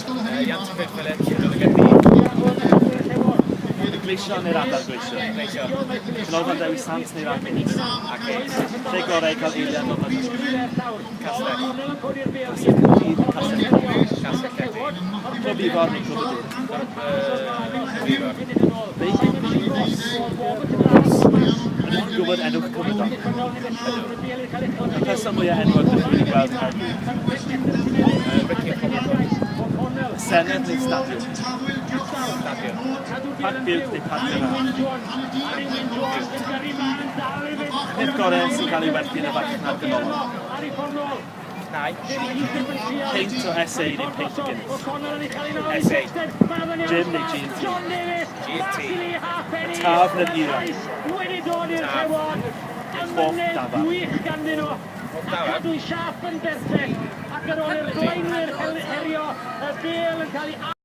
Ian Tiffin Phillips, Dolig Gaerdydd. Y Gleision neu'r Adar Gleision? Gleision. Canolfan Dewi Sant neu'r Arcades? Arcades. Lle gorau i cael eiliad o fynydd? Castell. Castell Caerdydd, Castell Caerdydd. Castell Caerdydd. Clwb Ifor neu Clwb y Dyn? Clwb Ifor. Beic neu bws? Bws. Ydych chi'n gwybod enw'ch cymydog? Ydw. Y person mwyaf enwog ydych chi wedi gweld yng Nghaerdydd? Ricky o Pobl y Cwm. Senedd neu stadiwm? Stadiwm. Parc Biwt neu Parc yr Ardd? Biwt. Peth gorau sy'n cael ei werthu yn y farchnad ganolog? Cnau. Peint o SA neu peint o Guinness? SA. Gym neu G&T? G&T. Y Taf neu'r Eira? Taf. Hoff dafarn? Hoff dafarn?